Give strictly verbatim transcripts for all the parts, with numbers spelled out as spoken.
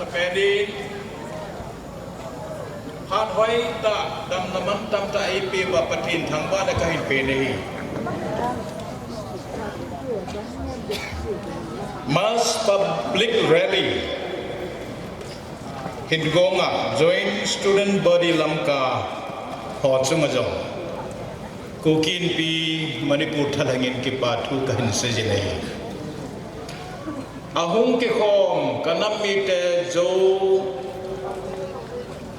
Penin, phat hoitah, damna mantam tah eipeuva Pathen thangvahna kahin pe ahi. Mass public rally hin gonga Joint Student Body Lamka ho chunga jong Kuki Inpi Manipur thalhengin kipa thu kahin seijin ahi. Ahung kikhom kanam mite Zo,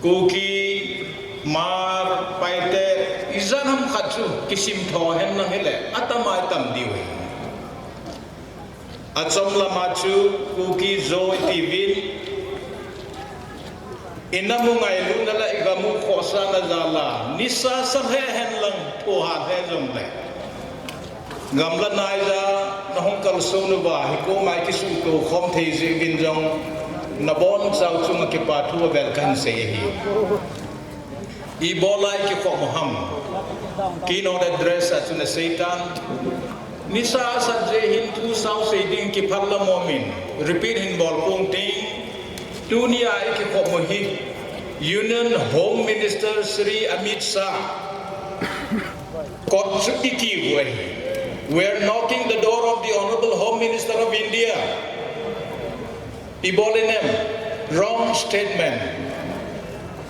Kuki, Hmar, Paite, ijat ham khat chu kisim tho henlang hile, atama atam diu ahi. Achom lama chu Kuki Zo itiuvin, inam u ngailutna le igam u khohsahna jal a, nisa sa lheh henlang, thohhat lheh jongle, gamla naija nahung kalson uva, hikoma ikisuhto khom thei jeh uvin jong, nabonchau chunga kipa thu avel kahin sei ahi. Ibola ikikhom u ham? Keynote address a chun aseitan. Nisa asat jeh hin thu sao sei ding kiphat la momin, repeat hin bol pong ting. Tunia ikikhom u hi Union Home Minister Shri Amit Shah kot chu itiu ahi. We are knocking the door of the Honorable Home Minister of India. Ibol inem? Wrong statement.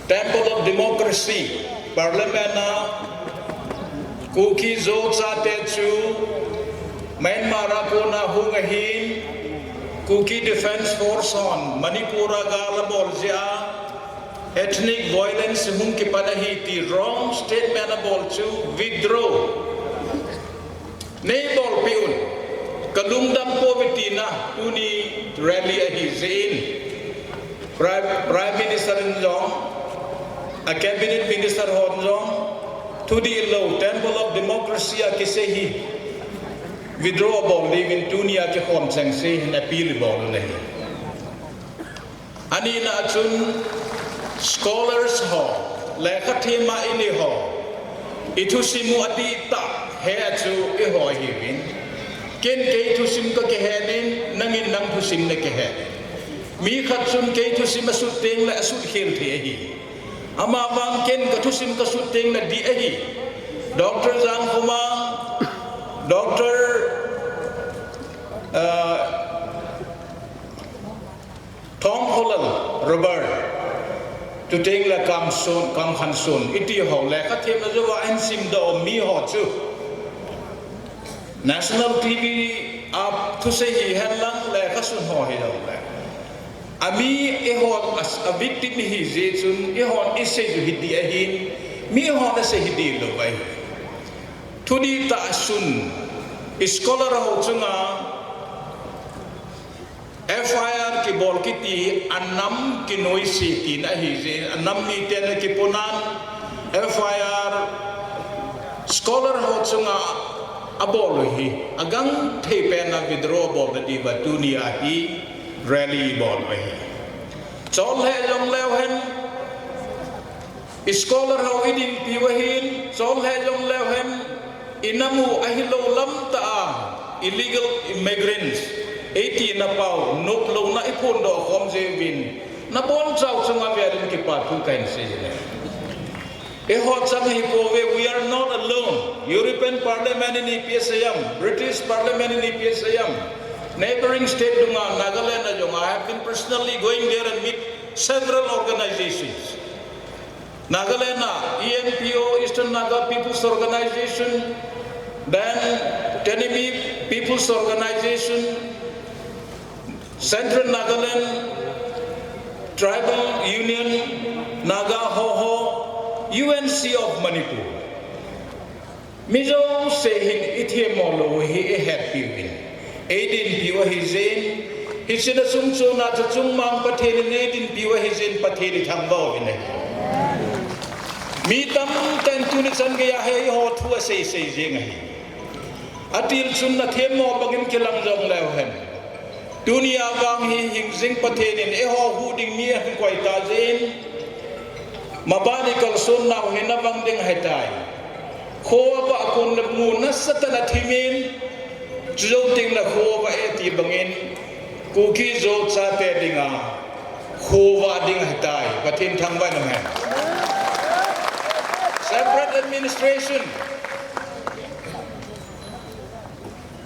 Temple of Democracy, Parliament a Kuki Zo chate chu Myanmar a kona hung ahin, Kuki Defence Force hon Manipur a gal abol jeh a ethnic violence hung kipan ahi ti wrong statement abol chu withdraw. Neibolpeh un, kalungdam pouve tina tuni rally ahi jeh in, Prime, Prime Minister in jong, a Cabinet Minister hon jong, thudih lou, Temple of Democracy a kisei hi withdraw bol diuvin tunia kikhom chengse hin appeal ibol u ahi. Anina chun scholars ho, lekhathem a inei ho, ithusim u adihtah he a chu eiho ahiuvin. Ken kei thusim kakihen in, nangin nang thusim nakihen in. Mi khat chun kei thusim asut tengle asut khel thei ahi. Amavang ken kathusim kasut tengle dih ahi. Doctor Jangkhoma, Doctor, uh, Thongkholal Robert, chuteng le Kamson, Kamkhanson, iti ho, lekhathemna jouva ahin simdoh mi ho chu National T V a thusei hihen lang lekhasun ho hilou le, ami eiho a victim ihi jeh chun eihon isei u hiding ahin, mihon asei hiding lou ahi. Thudihtah asun, scholar ho chunga F I R kibol kiti anam kinoise tina ahijeh in, anam miten akiponan F I R scholar ho chunga abol u hi agangthei pen a withdraw bol nadiuva tunia hi rally ibol u ahi. Chol lheh jongleu hen, scholar ho idinpi u ahin, chol lheh jongleu hen, inam u ahilou lamtah a illegal immigrants eitina pau noplouna iphondoh khom jeh uvin, nabonchau chunga velin kipa thu kahin seijin ahi. Eiho chang ahipouve, we are not alone. European Parliament in ipi asei ham, British Parliament in ipi asei ham, neighboring state dunga Nagaland a jong I have been personally going there and meet several organizations. Nagaland a E N P O, Eastern Naga People's Organization, then Tenimi People's Organization, Central Nagaland Tribal Union, Naga Hoho, U N C of Manipur. Mi jouse hin ithemmo lou hi eihetpiuvin, eidinpiu ahijeh in, hiche na chungchona chu chungmang Pathen in eidinpiu ahijeh in Pathen ithangvah uvin ahi. Mi tamtah in tuni chan geiya hi eiho thu aseisei jeng ahi. Atil chun nathemmo bangin kilang jongleu hen, tunia vang hi hingjing Pathen in eiho huh ding mi ahin koitah jeh in, maban ikalsonnau hi navang ding ahitai. Kho avah kon le mu nasatah in athimin, chujou tengle kho avah e ti bangin, Kuki Zo chate dinga Khovah ding ahitai, Pathen thangvah in umhen. Separate administration.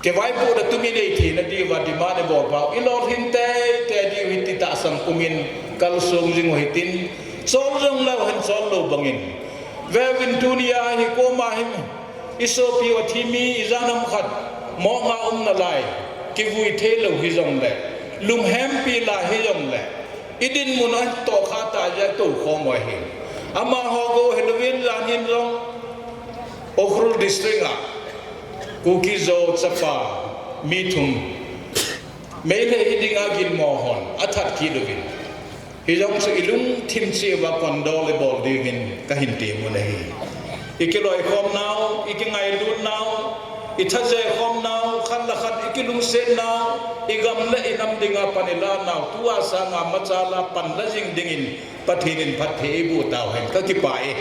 Kivaipohna tumin eithei nadiuva demand ibol pau, ilolhin teitei diu ahi ti tahsan pumin kalsong jing u hitin, chol jongleu hen chol lou bangin. Veuvin tunia hi koma hin, isopi u athi mi ijat ham khat, morgue a um nalai, kivui theilou hijongle, lunghempi lai hijongle, idinmun a tohkhah tah jeh a toukhom u ahi. Amaho bou hilouvin jan hin jong, Ukhrul District a, Kuki-Zo chapa, mi thum, Meitei hidinga ginmo hon, athat kit uvin. Hijong chu ilungthim cheh uva condole ibol diuvin kahin temun ahi. Ikiloikhom nau, ikingailutnau, ithaje khom nau, khat le khat ikilungset nau, igam le inam dinga pan ilanau, tua sanga machal a pan la jing dingin Pathen in phatthei eiboh tauhen, kakipah e.